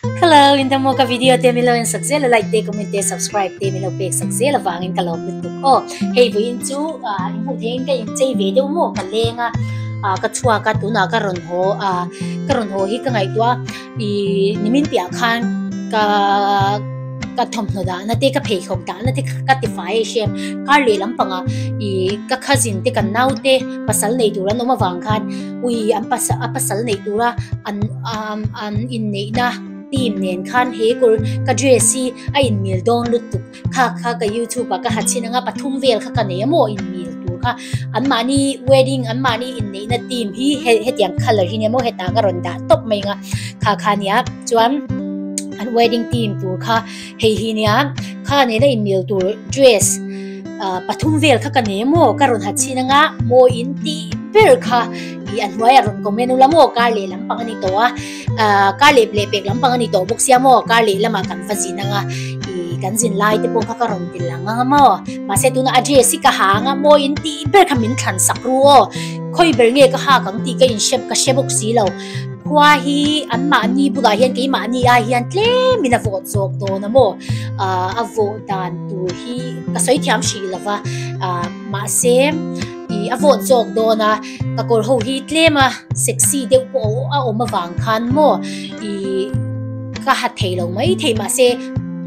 Hello, in damo ka video te min lo en sak zel a, like te, comment te, subscribe te min lo pek sak zel avangin ka lawm lutuk aw. Hei vawiin chu in hmuh theihin ka inchei ve deuh maw ka leng a, ka chhuak a tunah ka rawn haw a, ka rawn haw hi ka ngaihtuah a, ih nimin piah khan ka ka thawmhnaw dahna te ka pheikhawk dahna te kha ka tifai a hrem kar leh lampangah ih ka cousin te kan naute pasal nei tur an awm avang khan ui an pasal a pasal neih tura an umm an inneihna team nen khan he kawr ka dress hi a inmil dawn lutuk kha kha ka youtube ah ka ha chhin anga pathum vel kha ka nei a maw inmil tur kha anmahni wedding anmahni inneihna team hi hetiang colour hi nia maw hetah ka rawn dah tawp mai anga kha kha nia chuan an wedding team tur kha hei hi nia kha nena inmil tur dress ah pathum vel kha ka nei a maw ka rawn ha chhin anga mawi in tih ber kha ih a hnuaiah rawn comment ula maw kar leh lampang a ni tawh a ah kar leh leh pek lampang a ni tawh bawk sia maw kar leh lamah kan va zin anga ih kan zin lai te pawh kha ka rawn ti lang anga maw mahse tunah a dress hi ka ha anga mawi in tih ber kha min thlan sak ru aw khawi ber nge ka hak ang tih ka inhre ka hre bawk si lo. Khua hi anmahni bulah hian keimahni ai hian tlemin a vawt zawk dawn a maw? Ahh a vawh dan tur hi ka sawi thiam hrih lo va, ahh mahse ih a vawt zawk dawn a, ka kawr ho hi tlema sexy deuh pawh a awm avang khan maw ih ka ha thei lo mai thei mahse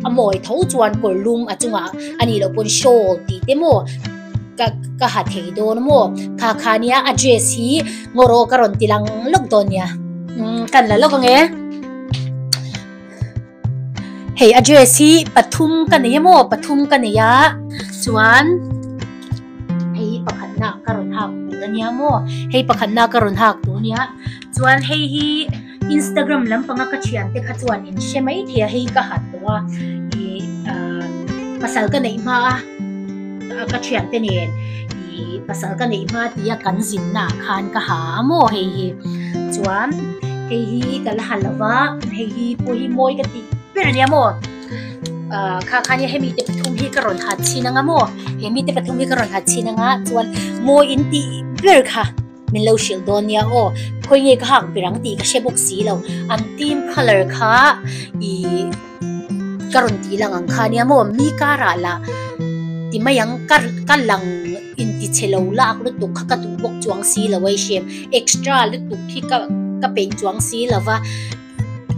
a mawi tho chuan kawr lum a chungah a nih loh pawn shawl tih te maw. Ka ka ha thei dawn maw? Kha kha nia a dress hi ngaw rawh ka rawn ti lang lawk dawn nia. Umm kan la lawk ang e. Hei a dress hi pathum ka nei a maw? Pathum ka nei a chuan hei hi pakhatna ka rawn hak tur a nia maw? Hei pakhatna ka rawn hak tur a nia chuan hei hi Instagram lampanga ka thiante kha chuan in hre mai thei a hei ka ha tawh a ih ah pasal ka neih hma a. Ka thiante nen ih pasal ka neih hma tia kan zinna ah khan ka ha a maw hei hi chuan hei hi ka la ha lo va hei hi pawh hi mawi ka tih ber a nia maw ah kha khan hemi te pathum hi ka rawn ha chhin anga maw hemi te pathum hi ka rawn ha chhin anga chuan mawi in tih ber kha min lo hrilh dawn nia aw khawi nge ka hak ber ang tih ka hre bawk si lo an team colour kha ih. Ka rawn tih lang ang kha nia maw mi karah lah ti mai ang ka ka lang inti chhe lo lak lutuk kha ka duh bawk chuang si lo a i hriam extra lutuk hi ka ka peih chuang si lo va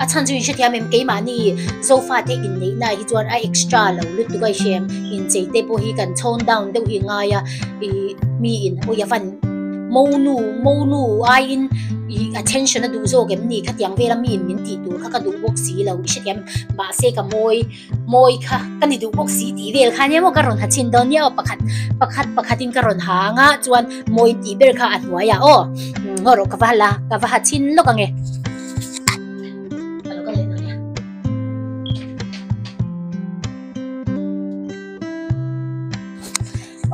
a chhan chu in hrethiam em keimahni zofa te inneihna ah hi chuan a extra lo lutuk a i hriam inchei te pawh hi kan chhawn down deuh hi ngai a ih mi in hawi a van monu monu aiin ih attention a duh zawk em ni khatiang vela mi in min tih tur kha ka duh bawk si lo i hrethiam mahse ka mawi mawi kha ka ni duh bawk si tih vel kha nia maw ka rawn ha chhin dawn nia aw pakhat pakhat pakhat in ka rawn ha anga chuan mawi tih ber kha a hnuai ah aw ngaw rawh ka va la ka va ha chhin lawk ange.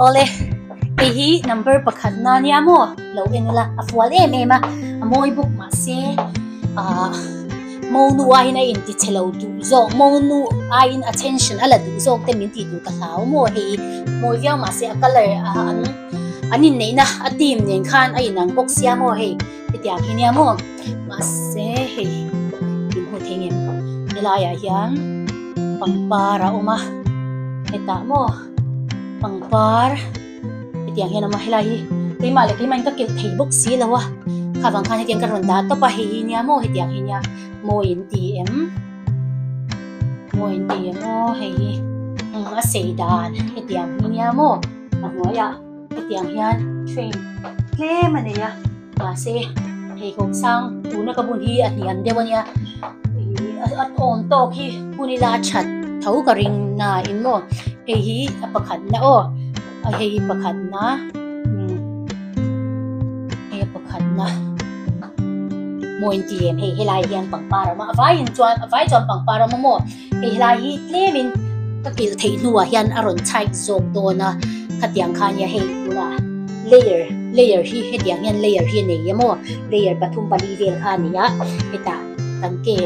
Awle, hei hi number pakhat na nia maw? Lo en ila, a fual em em a, a mawi bawk mahse ah monu aiin a inti chhe lo duh zawk, monu aiin attention a la duh zawk te min tih tur ka hlau maw hei hi mawi viau mahse a colour an an inneihna a theme nen khan a inang bawk sia maw hei hetiang hi nia maw mahse hei in hmu thei ngem helaiah hian pangpar a awm a hetah maw. Pangpar hetiang hian a awm a helai hi keimah leh keimah in ka kilh thei bawk si lo a kha vang khan hetiang ka rawn dah tawp a hei hi nia maw hetiang hi nia mawi in ti em mawi in ti em aw hei hi a sei dan hetiang hi nia maw a hnuaiah hetiang hian train tlem a nei a mahse pheikhawk sang tuna ka bun hi a hniam deuh a nia ih a awm tawk hi hun ila a that tho ka ring na in maw hei hi a pakhat na aw a hei hi pakhat na umm hei a pakhat na maw in ti em hei helai hian pangpar a awm a a vaiin chuan a vai chuan pangpar a awm a maw hei helai hi tlem in ka kilh theih hnuah hian a rawn chhaih zawk dawn a khatiang kha ania hei tunah layer layer hi hetiang hian layer hi a nei a maw layer pathum pali vel kha a ni a hetah kan ke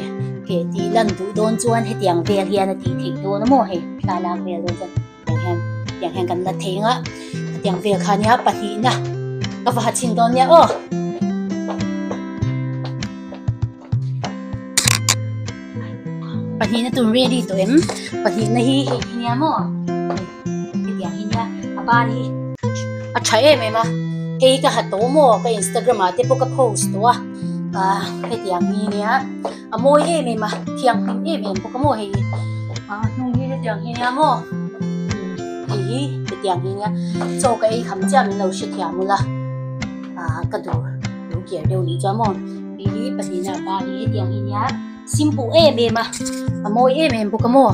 ke tih lan duh dawn chuan hetiang vel hian a tih theih dawn a maw hei thlalak vel dawn chuan tiang hian tiang hian kan la thei ang a hetiang vel kha ania pahnihna ka va ha chhin dawn nia aw. Pahnihna tur ready tawh em? Pahnihna hi hei hi nia maw? Hetiang hi nia a ban hi a tha em em a, hei ka ha tawh maw ka instagram ah te pawh ka post tawh a, ah hetiang hi nia a mawi em em a thianghlim em em bawk a maw hei hi a hnung hi hetiang hi nia maw hei hi hetiang hi nia chaw ka ei kham chiah min lo hrethiam ula ah ka dur dur kiar deuh nih chuan maw hei hi pahnihna a ban hi hetiang hi nia. Simple em em a, a mawi em em bawk a maw?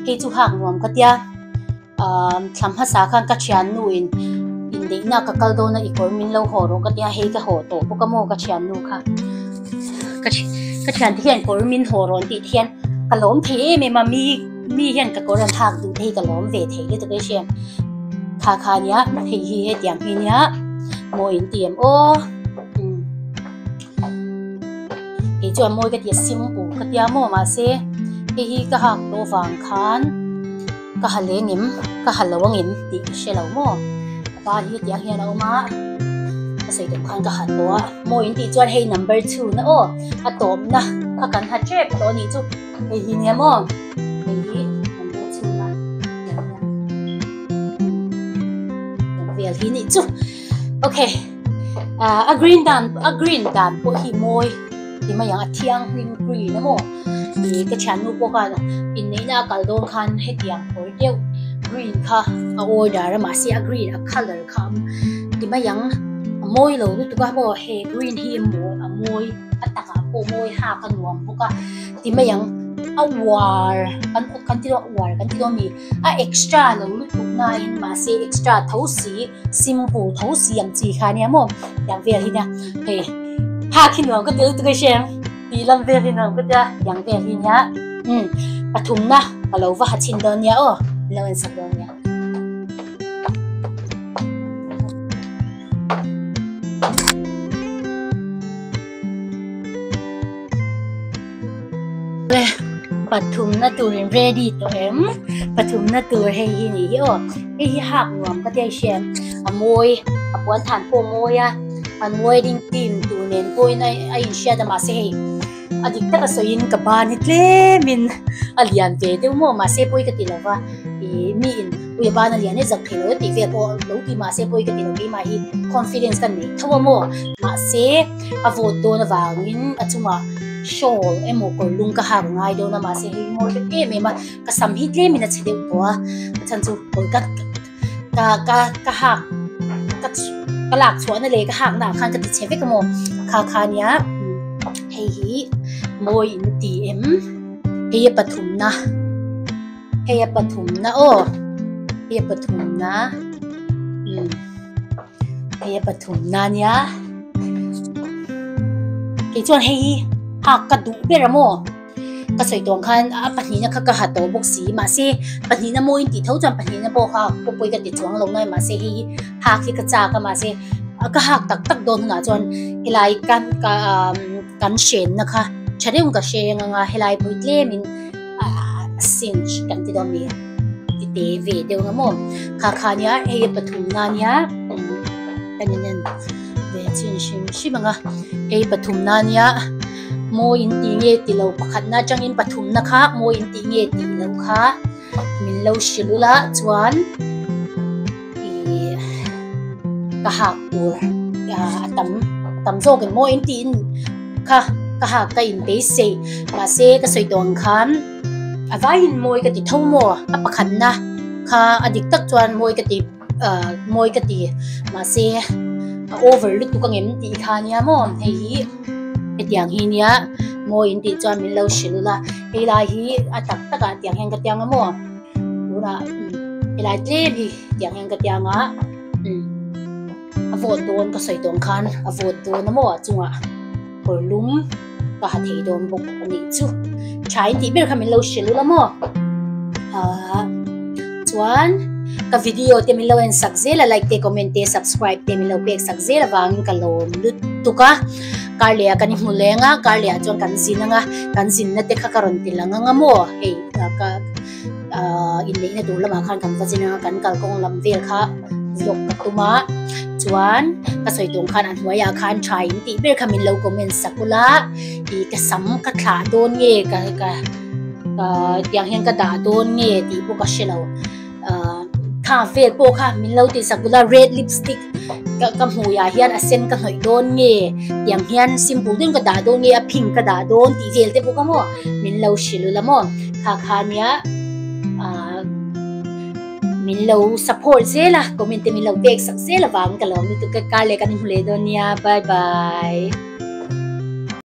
Hei chu hak nuam ka tia, ahh thlam hmasa khan ka thiannu in inneihna ka kal dawn a i kawr min lo haw rawh ka tia hei ka haw tawh bawk a maw ka thiannu kha. Ka ka thiante hian kawr min haw rawh an tih te hian ka lawm thei em em a mi mi hian ka kawr an hak duh te hi ka lawm ve thei lutuk a hriat. Kha kha nia hei hi hetiang hi nia mawi in ti em aw. Kei chuan mawi ka ti a simple ka tia maw mahse hei hi ka hak tawh vang khan ka ha leng em ka ha lo ang em tih ka hre lo maw a pa hi tiang hian a awm a ka sawi tawh khan ka ha tawh a mawi in tih chuan hei number two na aw a tawpna kha kan ha tep tawh a nih chu hei hi nia maw hei hi number two na vel hi nih chu okay. Ah a green dan a green dan pawh hi mawi ti mai ang a thianghlim green a maw ih ka thiannu pawh khan inneihna a kal dawn khan hetiang kawr deuh green kha a order a mahse a green a colour kha ti mai ang a mawi lo lutuk a maw he green hi maw a mawi a takah pawh mawi hak a nuam bawk a ti mai ang a uar kan kan ti dawn a uar kan ti dawn mi a extra lo lutuk nain mahse extra tho si. Simple tho si ang chi kha nia maw tiang vel hi nia hei hak hi nuam ka ti lutuk a hriat ang tih lam vel hi nuam ka tia tiang vel hi nia umm pathumna ka lo va ha chhin dawn nia aw min lo en sak dawn nia. Pathumna turin ready tawh em pathumna tur hei hi ni hi aw hei hi hak nuam ka tia hriat a mawi a puan than pawh a mawi a an wedding team tur nen pawhin a a inhriat a mahse hei a dik taka sawiin ka ban hi tlemin a lian ve deuh maw mahse pawi ka ti lo va ih mi in ui a ban a lian e zak thei lo e tih vel pawh lo ti mahse pawi ka ti lo keimah hi confidence ka neih tho a maw mahse. A vawt dawn avangin a chungah shawl emaw kawr lung ka hak ngai dawn a mahse hei mawi vek em em a ka sam hi tlemin a chhe deuh tawh a a chhan chu kawr ka ka ka ka hak ka ka lak chhuahna leh ka hakna ah khan ka ti chhe vek amaw kha kha nia hei hi mawi in ti em hei a pathumna hei a pathumna aw hei a pathumna umm. Hei a pathumna nia kei chuan hei hi hak ka duh ber a maw ka sawi tawh ang khan a pahnihna kha ka ha tawh bawk si mahse pahnihna maw in tih tho chuan pahnihna pawh kha pawh pawi ka ti chuang lo ngai mahse hei hi hak hi ka chak a mahse ka hak tak tak dawn hunah chuan helai kan ka kan hrenna kha tha deuhin ka hreng anga helai pawh hi tlemin cinch kan ti dawn a ni. Ti te ve deuh nga maw kha kha nia hei a pathum na nia kan in en ve chin hrim hrim ang a hei pathum na nia mawi in tih nge ti lo pakhat na atangin pathum na kha mawi in tih nge tih loh kha min lo hrilh ula chuan ih ka hak tur a tam tam zawk in mawi in tih in kha ka hak ka in beisei mahse ka sawi tawh ang khan. A vaiin mawi ka ti tho maw? A pakhatna kha a dik tak chuan mawi ka ti ah mawi ka ti mahse a over lutuk ang em tih kha ania maw hei hi hetiang hi nia mawi in tih chuan min lo hrilh ula hei lai hi a tak tak ah tiang hian ka tiang a maw tunah helai tlem hi tiang hian ka tiang a umm a vawt dawn ka sawi tawng khan a vawt dawn a maw a chungah kawr lum. Ka ha thei dawn bawk a nih chu. Tha in tih ber kha min lo hrilh ula maw? Ahh chuan ka video te min lo en sak zel a like te comment te subscribe te min lo pek sak zel avangin ka lawm lutuk a. Kar leh ah kan i hmu leng a, kar leh ah chuan kan zin ang a, kan zinna te kha ka rawn ti lang ang a maw? Hei ka ahh inneihna tur lamah khan kan va zin ang a, kan kalkawng lam vel kha vlog ka tum a chuan ka sawi tawng khan a hnuaiah khan tha in tih ber kha min lo comment sak ula ih ka sam ka thlah dawn nge ka ka. Tiang hian ka dah dawn nge tih pawh ka hre lo. Kha vel pawh kha min lo tih sak bula red lipstick ka ka hmuiah hian a sen ka hnawih dawn nge tiang hian simple deuhin ka dah dawn nge a pink ka dah dawn tih vel te pawh kha maw min lo hrilh ula maw kha kha nia ah min lo support zel a comment te min lo pek sak zel avang ka lawm lutuk ka kar leh kan inhmu leh dawn nia bye bye.